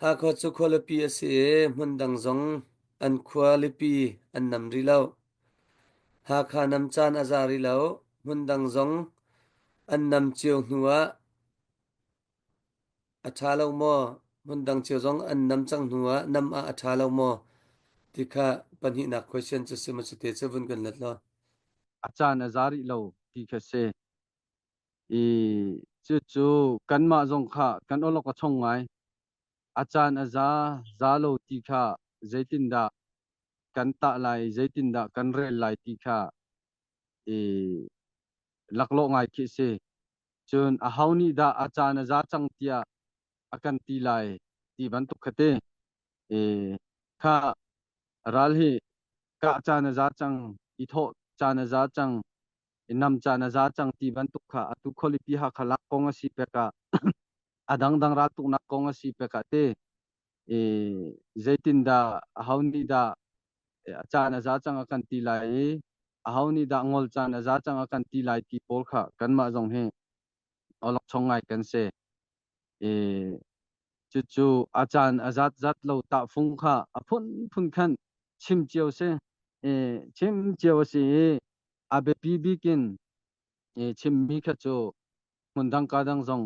Hakha cu khualipi a si i hmundang zong an khualipi an nam rih lo. Hakha nam caan a za rih lo. Hmundang zong an nam cio hnu ah a ṭha lo maw? Hmundang cio zong an nam cang hnu ah nam ah a ṭha lo maw? Ti kha pahnihnak question cu si maw cute cu vun kan let law. A caan a za rih lo ti kha si. I cucu kanmah zong kha kan awlok a chong ngai. A caan a za, za lo ti kha zeitindah kan tah lai, zeitindah kan rel lai ti kha i laklawh ngai khi si. Cun aho nih dah a caan a za cang tiah a kan ti lai ti bantuk kha ti. I kha ral hi kah caan a za cang, i thawh caan a za cang, i nam caan a za cang ti bantuk kha atu khualipi Hakha lak kong a si pek ah a dangdang raltuknak kong a si pek ah te i zeitindah aho nih dah a caan a za cang a kan ti lai i aho nih dah ngol caan a za cang a kan ti lai ti pawl kha kanmah zong hi awlokchong ngai kan si. I cucu a caan a zat zat lo tahfung kha a phunphun khan chim cio si. I chim cio a si i a biapi bik in i chimmi kha cu hmundang ka dang zong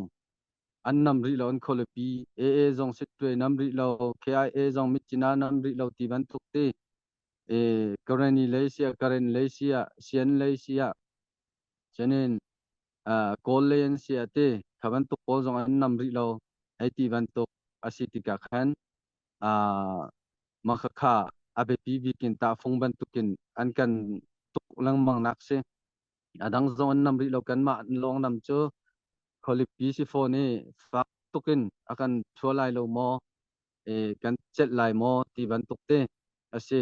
an nam rih lo an khualipi AA zong Sittwe nam rih lo KIA zong Myitkyina nam rih lo ti bantuk ti e Karenni lei sia Karen lei sia Sian lei sia cunin Kawl lei an sia ti kha bantuk pawl zong an nam rih lo hei ti bantuk a si tikah khan mah khakha a biapi bik in tahfung bantukin an kan tuk lengmang nak si. A dang zong an nam rih lo kanmah lawng nam cu khualipi si fawn i fak tukin a kan thua lai lo maw e, kan celh lai maw ti bantuk te a si.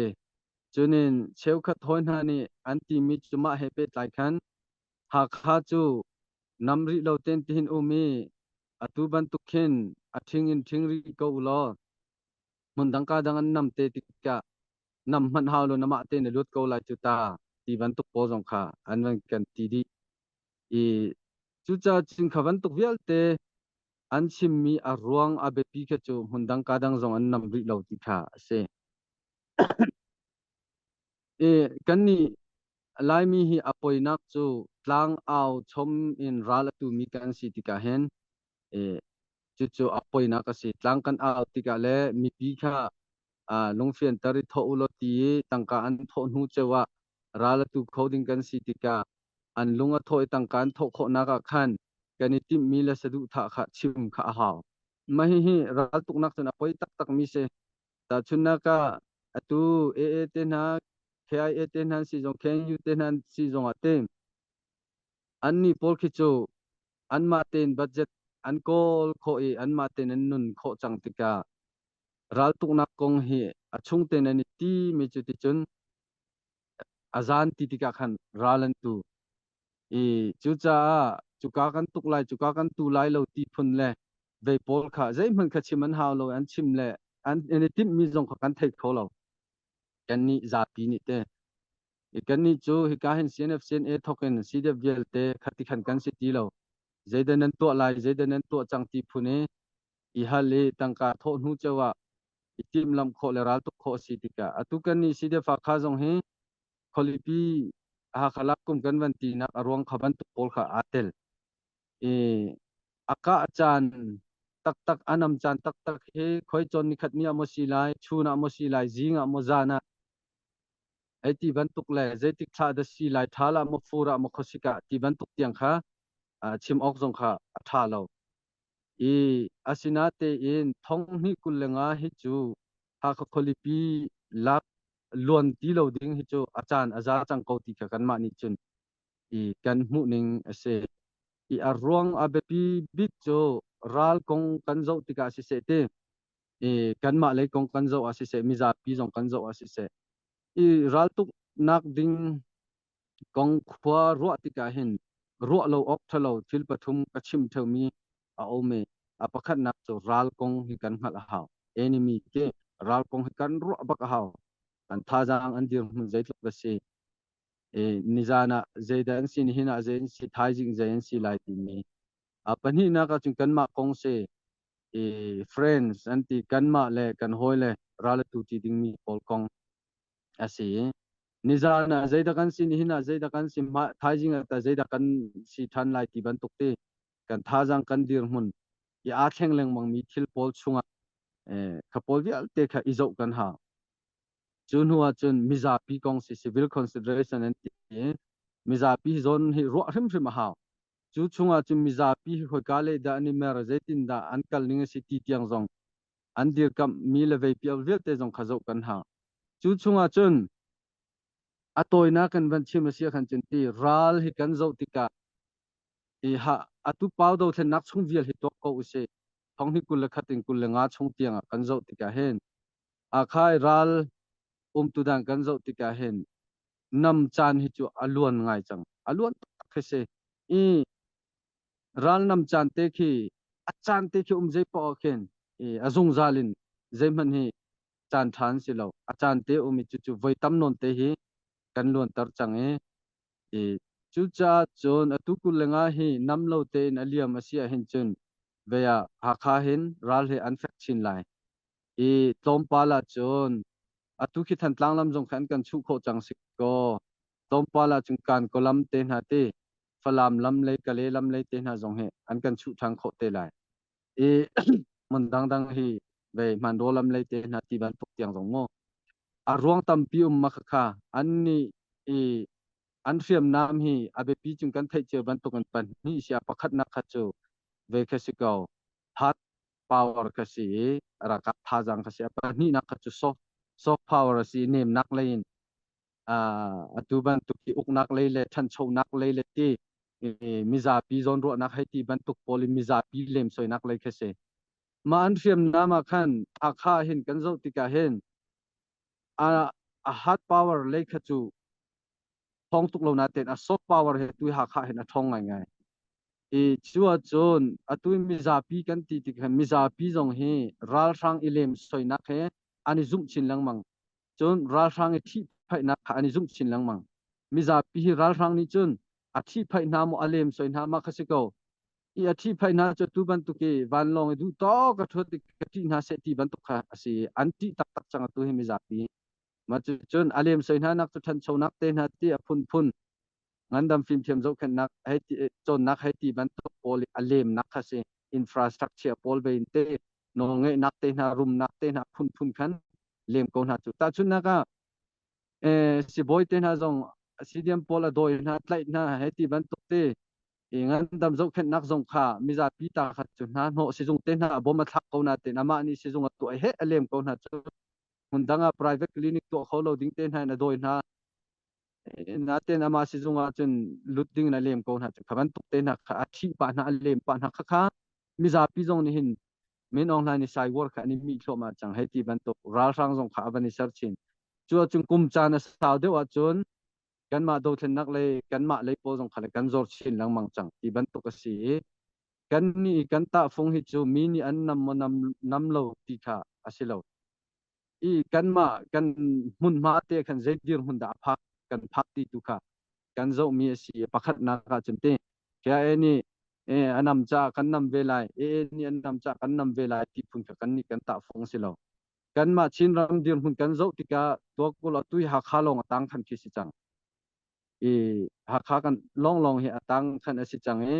Cunin cheukhat hawi hna nih an timi cu mah he pehtlai khan Hakha cu nam rih lo ten tihin um i atu bantuk khin a ṭhing in ṭhing rih ko u law hmundang ka dang an nam te tikah nam hmanh hau lo namah te na lut ko lai cu ta ti bantuk pawl zong kha an van kan ti dih i cucaah cun kha bantuk vialte an chimmi a ruang a biapi kha cu hmundang ka dang zong an nam rih lo ti kha a si. I kannih Laimi hi a poinak cu tlang au chom in ral a tumi kan si tikah hin i cucu a poinak a si. Tlang kan au tikah le mipi kha lungfianter i thawh u law ti i tangka an thawh hnu ceu ah ral a tu kho ding kan si tikah an lung a thawh i tangka an thawh khawhnak ah khan kan i timhmi le saduhthah kha chim kha a hau. Mah hihi raltuknak cun a poi taktakmi si. Tahchunhnak ah atu AA te hna, KIA te hna si zong, KNU te hna si zong ah te annih pawl khi cu anmah tein budget an kawl khawh i anmah tein an nun khawh cang tikah raltuknak kong hi a chung tein an i ti mi cu ticun a zan ti tikah khan ral an tu i cucaah cuka kan tuk lai cuka kan tu lai lo ti phun le vei pawl kha zeihmanh kha chim an hau lo an chim le an i timhmi zong kha kan thei kho lo kannih zapi nih te i kannih cu hika hin CNF CNA thawk in CDF vialte khati khan kan si ti lo zeidah nan tuah lai zeidah nan tuah cang ti phun i i hal i tangka thawh hnu ceu ah i timhlamh khawh le raltuk khawh a si tikah atu kan nih CDF Hakha zong hi khualipi Hakha lak kum kan van tinak a ruang kha bantuk pawl kha aa tel i a kah caan taktak a nam caan taktak hi khoi cawn nikhat ni ah maw si lai chun ah maw si lai zing ah maw zan ah hei ti bantuk le zeitik thla dah si lai ṭhal ah maw fur ah maw khuasik ah ti bantuk tiang kha chim awk zong kha a ṭha lo. I asinatein thong hnih 25 hi cu Hakha khualipi lak luan ti lo ding hi cu a caan a za cang ko ti kha kanmah nih cun i kan hmuhning a si. I a ruang a biapi bik cu ral kong kan zoh tikah siseh ti i kanmah lei kong kan zoh ah siseh mizapi zong kan zoh ah siseh i raltuknak ding kong khua ruah tikah hin ruah lo awk ṭhalo thil pathum ka chim ṭheumi a um i a pakhatnak cu ral kong hi kan hngalh a hau. Enemy ti ral kong hi kan ruah bak a hau. An thazaang an dirhmun zeitluk a si. I nizan ah zeidah an si, nihin ah zei an si, thaizing zei an si lai timi. A pahnihnak ahcun kanmah kong si. I friends an ti kanmah le kan hawile ral a tu ti dingmi pawl kong a si. Nizan ah zeidah kan si, nihin ah zeidah kan si, thaizing ah tah zeidah kan si ṭhan lai ti bantuk ti kan thazaang kan dirhmun i aa thleng lengmangmi thil pawl chungah kha pawl vialte kha i zoh kan hau. Cu hnu ah cun mizapi kong si civil consideration an ti i mizapi zawn hi ruah hrimhrim a hau. Cu chungah cun mizapi hi khoika lei dah an i mer, zeitindah an kal ning a si ti tiang zong an dirkamh mi le veipial vialte zong kha zoh kan hau. Cu chungah cun a tawinak kan van chim a si ahkhan cun ti ral hi kan zoh tikah i ha atu pau dothlennak chung vial hi tuak ko usih. Thong hi 21 in 25 chung tiangah kan zoh tikah hin akhai ral umtu dan kan zoh tikah hin nam caan hi cu a luan ngai cang. A luan tak khi si. I ral nam caan te khi a caan te khi um zei poah khin i a zungzal in zeihmanh hi caan ṭha an si lo. A caan te um i cucu voi tam nawn te hi kan luanter cang i i cucaah cun atu 25 hi nam lo tein a liam a si ahhin cun ve ah Hakha hin ral hi an fek chin lai. I tlawmpal ah cun atu khi Thantlang lam zong kha an kan chuh khawh cang si kaw tlawmpal ah cun Kankaw lam te hna ti Falam lam lei Kale lam lei te hna zong hi an kan chuh ṭhan khawh te lai. I hmun dangdang hi ve Hmanraw lam lei te hna ti bantuk tiang zong mu a ruang tampi um ma kha an nih i an hriamnam hi a biapi cung kan theih cio bantuk in pahnih sia pakhatnak kha cu ve kha si ko hard power kha si i ralkap thazaang kha si a pahnihnak kha cu soft power a si nemnak lei in atu bantuk hi uknak lei le ṭhanchonak lei le ti mizapi zawnruahnak hei ti bantuk pawl in mizapi lemsoinak lei kha si. Mah an hriamnam ah khan Hakha hin kan zoh tikah hin a a hard power lei kha cu thawng tuk lo natein a soft power he tu Hakha hin a ṭhawng ngaingai. I cu ahcun atu mizapi kan ti tik hin mizapi zong hi ralhrang i lemsoinak he an i zumh chin lengmang. Cun ralhrang i ṭhihphaihnak kha an i zumh chin lengmang. Mizapi hi ralhrang nih cun a ṭhihphaih hna maw a lemsoi hna mah kha si ko. I a ṭhihphaih hna cu tu bantuk i vanlawng i duh tawk a ṭhut i ka ṭih hna seh ti bantuk kha a si. An ṭih taktak cang atu hi mizapi. Mah cucun a lemsoi hna nak cu ṭhanchonak te hna ti a phunphun ngandam fimthiam zohkhenhnak hei ti cawnnak hei ti bantuk pawl i a lemnak kha si. Infrastructure pawl ve in te nawlngeihnak te hna rumnak te hna phunphun khan lem ko hna cu. Tahchunhnak ah sibawi te hna zong CDM pawl a dawi hna tlaih hna hei ti bantuk te i ngandam zohkhenhnak zong kha mizapi ta kha cu hna hnawh sizung te hna bom a thlak ko na tein amah nih sizung a tuah he a lem ko hna cu. Hmun dang ah private clinic tuah kho lo ding te hna in a dawi hna natein amah sizung ah cun lut ding in a lem ko hna cu. Kha bantuk te hna kha a ṭhih pah hna a lem pah hna kha kha mizapi zong nih hin Min Aung Hlaing nih cyber kha an i mih thluahmah cang hei ti bantuk ralhrang zong kha a van i ser chin. Cu ahcun kum caan a sau deuh ahcun kanmah dothlennak lei kanmah lei pawl zong kha le kan zor chin lengmang cang ti bantuk a si i kan nih kan tahfung hi cu mi nih an nam maw nam, nam lo ti kha a si lo. I kanmah kan hmunhma te khan zei dirhmun dah a phak kan phak ti tu kha kan zohmi a si i pakhatnak ahcun ti KIA nih a nam caah kan nam ve lai, AA nih an nam caah kan nam ve lai ti phun kha kan nih kan tahfung a si lo. Kanmah Chinram dirhmun kan zoh tikah tuakul atu hi Hakha lawng a tang khan khi si cang. I Hakha kan lawnglawng hi a tang khan a si cang i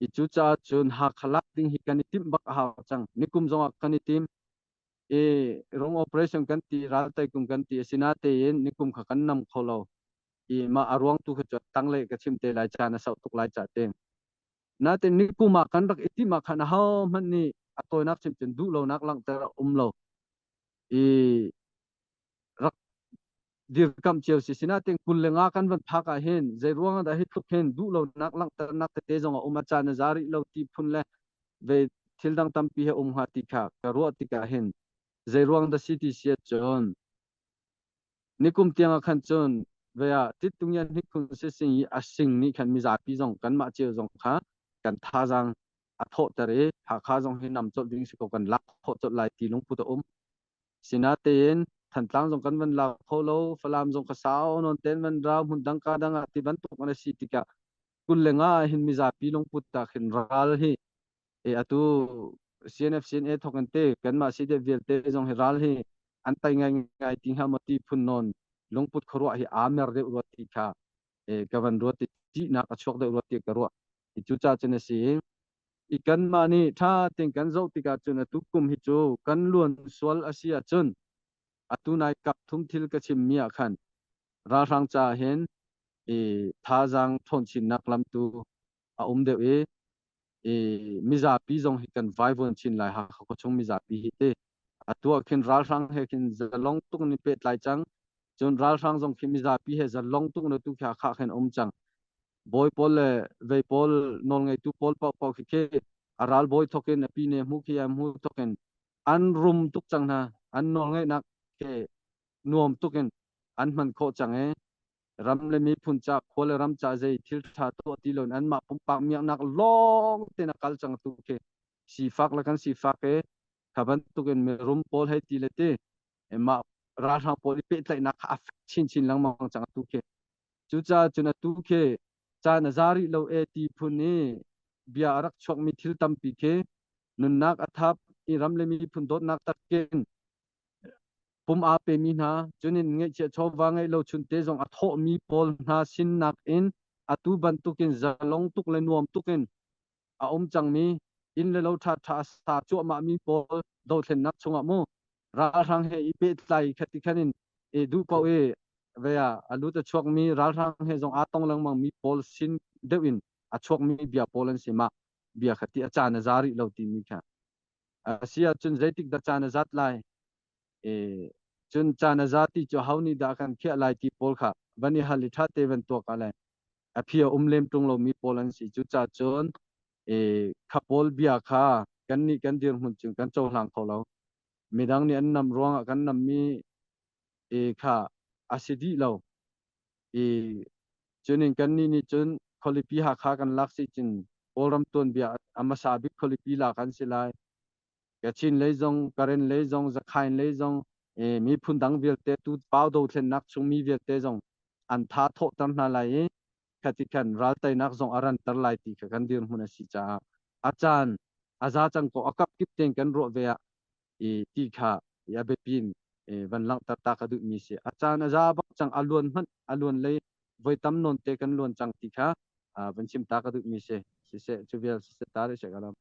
i cucaah cun Hakha lak ding hi kan i timh bak a hau cang. Nikum zongah kan i tim. I rung operation kan ti ral kum kan ti asinatein nikum kha kan nam kho lo. I mah a ruang tu kha cu tanglei ka chim te lai caan a sau tuk lai ca te. Natin nikum ah kan rak i timh ah khan aho hmanh nih a tawinak chim cun duh lonak langhter a um lo. I rak dirkamh cio si sinatin 25 kan van phak ah hin zei ruang ah dah hi tluk hin duh lonak langhternak tete zong a um a caan a za rih lo ti phun le ve thil dang tampi he um hnga ti kha ka ruah tikah hin zei ruang dah si ti si ahcun nikum tiang ah khan cun ve ah tittung yan hnik khun si sing i a sing nih khan mizapi zong kanmah cio zong kha kan thazaang a thawhter i Hakha zong hi nam colh ding si ko kan lak khawh colh lai ti lungput a um. Sinatein Thantlang zong kan van la kho lo, Falam zong kha sau nawn ten van rau hmun dang ka dang ah ti bantuk an si tikah 25 hin mizapi lungput ta khin ral hi e atu CNF CNA thawk in te kanmah CDF vialte zong hi ral hi an tai ngai ngai ti hnga maw ti phun nawn lungput khuaruah hi aa mer deuh rua ti kha ka van ruat i ṭihnak a chuak deuh rua ti ka ruah. Cucaah cun a si i kanmah nih ṭha tein kan zoh tikah cun atu kum hi cu kan luan sual a si ahcun atu nai kap thum thil ka chimmi ah khan ralhrang caah hin i thazaang ṭhawn chinnak lam tu a um deuh i i mizapi zong hi kan vaivuan chin lai. Hakha khuachung mizapi hi te atu ah khin ralhrang he khin zalong tuk in pehtlai cang, cun ralhrang zong khi mizapi he zalong tuk na tu khi Hakha khin um cang. Bawi pawl le vei pawl, nawlngeitu pawl paohpaoh khi khi a ralbawi thawk in a pine hmu khi a hmu thawk in an rum tuk cang hna. An nawlngeihnak khi nuam tuk in an hman khawh cang i ram le miphun ca, khua le ram ca zei thil ṭha tuah ti loin anmah pumpak miaknak lawng tein a kal cang. Tu khi sifak le kan sifak i kha bantukin mirum pawl hei ti le ti mah ralhrang pawl i pehtlaihnak kha a fek chinchin lengmang cang atu khi. Cucaah cun atu khi caan a za rih lo e ti phun i bia a rak chuakmi thil tampi khi nunnak a thap i ram le miphun dawtnak takin pum aa pemi hna, cunin ngeihchiah chawva ngeih lo chunte zong a thawhmi pawl hna sinnak in atu bantukin zalong tuk le nuam tukin a um cangmi, inn le lo ṭhaṭha a sa cuahmahmi pawl dothlennak chungah mu ralhrang he i pehtlai khati khan in i duh paoh i vea a lut a chuakmi, ralhrang he zong aa tong lengmangmi pawl sin deuh in a chuakmi bia pawl an si. Mah bia kha ti a caan a za rih lo timi kha a si ahcun zeitik dah caan a zat lai e cun caan a za ti cu ho nih dah kan khiah lai ti pawl kha van i hal i ṭha te van tuak ah le a phi a um lem ṭung lomi pawl an si. Cucaah cun e kha pawl bia kha kannih kan dirhmun cun kan cohlang kho lo. Midang nih an nam ruangah kan nammi e kha a si dih lo i cunin kannih nih cun khualipi Hakha kan lak si cun Kawlram tuanbia a hmasa bik khualipi lak an si lai. Kachin lei zong, Karen lei zong, Zakhain lei zong, miphun dang vialte tu pau dothlennak chung mi vialte zong an tha thawhter hna lai i khati khan ralteinak zong a ranter lai ti kha kan dirhmun a si caah a caan a za cang ko, a kap kip tein kan ruah ve ah i ti kha a biapi in van langhter ta ka duhmi si. A caan a za bak cang, a luan hmanh a luan lei voi tam nawn te kan luan cang ti kha van chim ta ka duhmi si. Siseh, cu vial siseh ta rih seh ka lam.